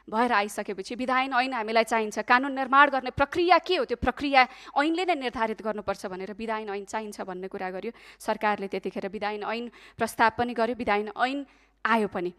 भएर आइसकेपछि विधायन ऐन हामीलाई चाहिन्छ। कानुन निर्माण गर्ने प्रक्रिया के हो, त्यो प्रक्रिया ऐनले नै निर्धारित गर्नुपर्छ भनेर विधायन ऐन चाहिन्छ भन्ने कुरा गर्यो सरकारले। त्यतिखेर विधायन ऐन प्रस्ताव पनि गर्यो, विधायन ऐन आयो पनि।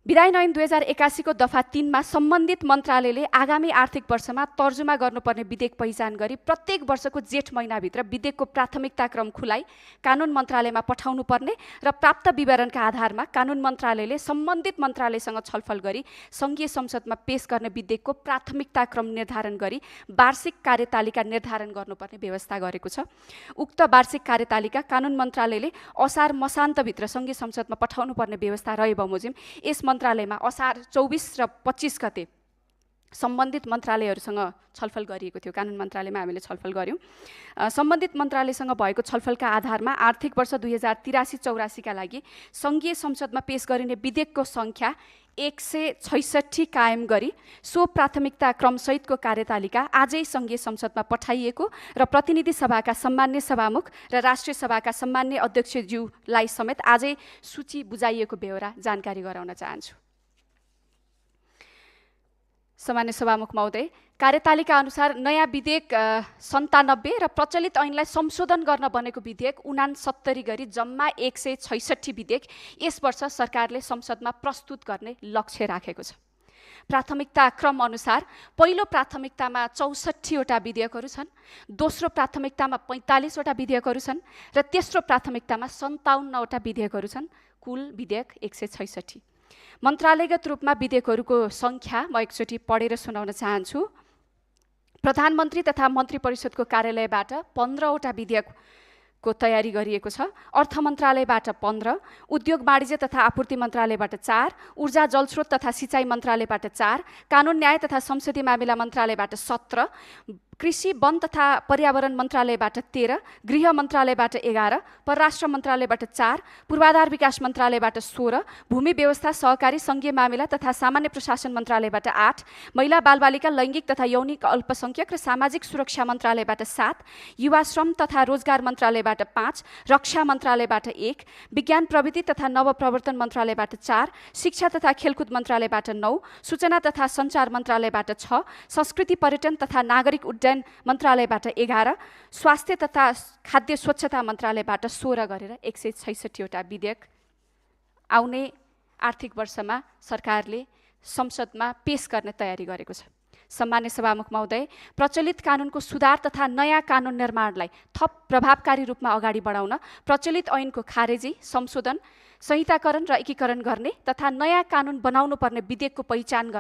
विधायन ऐन 2081 को दफा 3 मा सम्बन्धित मन्त्रालयले आगामी आर्थिक वर्षमा तर्जुमा गर्नुपर्ने विधेयक पहिचान गरी प्रत्येक वर्षको जेठ महिनाभित्र विधेयकको प्राथमिकता क्रम खुलाई कानुन मन्त्रालयमा पठाउनु पर्ने र प्राप्त विवरणका आधारमा कानुन मन्त्रालयले सम्बन्धित मन्त्रालयसँग छलफल गरी सङ्घीय संसदमा पेश गर्ने विधेयकको प्राथमिकता क्रम निर्धारण गरी वार्षिक कार्यतालिका निर्धारण गर्नुपर्ने व्यवस्था गरेको छ। उक्त वार्षिक कार्यतालिका कानुन मन्त्रालयले असार मसान्तभित्र सङ्घीय संसदमा पठाउनु पर्ने व्यवस्था रहे बमोजिम यस मन्त्रालयमा असार 24 र 25 गते सम्बन्धित मन्त्रालयहरूसँग छलफल गरिएको थियो। कानुन मन्त्रालयमा हामीले छलफल गऱ्यौँ। सम्बन्धित मन्त्रालयसँग भएको छलफलका आधारमा आर्थिक वर्ष 2083-84 का लागि सङ्घीय संसदमा पेश गरिने विधेयकको सङ्ख्या 166 कायम गरी सो प्राथमिकता क्रमसहितको कार्यतालिका आजै सङ्घीय संसदमा पठाइएको र प्रतिनिधि सभाका सम्मान्य सभामुख र राष्ट्रिय सभाका सम्मान्य अध्यक्षज्यूलाई समेत आजै सूची बुझाइएको बेहोरा जानकारी गराउन चाहन्छु। सामान्य सभामुख महोदय, कार्यतालिका अनुसार नयाँ विधेयक 97 र प्रचलित ऐनलाई संशोधन गर्न बनेको विधेयक 69 गरी जम्मा 166 विधेयक यस वर्ष सरकारले संसदमा प्रस्तुत गर्ने लक्ष्य राखेको छ। प्राथमिकता क्रम अनुसार पहिलो प्राथमिकतामा 64 वटा विधेयकहरू छन्, दोस्रो प्राथमिकतामा 45 वटा विधेयकहरू छन् र तेस्रो प्राथमिकतामा 57 वटा विधेयकहरू छन्। कुल विधेयक 166। मन्त्रालयगत रूपमा विधेयकहरूको सङ्ख्या म एकचोटि पढेर सुनाउन चाहन्छु। प्रधानमन्त्री तथा मन्त्री परिषदको कार्यालयबाट 15 वटा विधेयकको तयारी गरिएको छ। अर्थ मन्त्रालयबाट 15, उद्योग वाणिज्य तथा आपूर्ति मन्त्रालयबाट 4, ऊर्जा जलस्रोत तथा सिँचाइ मन्त्रालयबाट 4, कानुन न्याय तथा संसदीय मामिला मन्त्रालयबाट 17, कृषि वन तथा पर्यावरण मन्त्रालयबाट 13, गृह मन्त्रालयबाट 11, परराष्ट्र मन्त्रालयबाट 4, पूर्वाधार विकास मन्त्रालयबाट 16, भूमि व्यवस्था सहकारी सङ्घीय मामिला तथा सामान्य प्रशासन मन्त्रालयबाट 8, महिला बालबालिका लैङ्गिक तथा यौनिक अल्पसङ्ख्यक र सामाजिक सुरक्षा मन्त्रालयबाट 7, युवा श्रम तथा रोजगार मन्त्रालयबाट 5, रक्षा मन्त्रालयबाट 1, विज्ञान प्रविधि तथा नवप्रवर्तन मन्त्रालयबाट 4, शिक्षा तथा खेलकुद मन्त्रालयबाट 9, सूचना तथा सञ्चार मन्त्रालयबाट 6, संस्कृति पर्यटन तथा नागरिक उड्डयन मन्त्रालयबाट 11, स्वास्थ्य तथा खाद्य स्वच्छता मन्त्रालयबाट 16 गरेर 166 वटा विधेयक आउने आर्थिक वर्षमा सरकारले संसदमा पेश गर्ने तयारी गरेको छ। सम्मान्य सभामुख महोदय, प्रचलित कानुनको सुधार तथा नयाँ कानुन निर्माणलाई थप प्रभावकारी रूपमा अगाडि बढाउन प्रचलित ऐनको खारेजी, संशोधन, संहिताकरण र एकीकरण गर्ने तथा नयाँ कानुन बनाउनु पर्ने विधेयकको पहिचान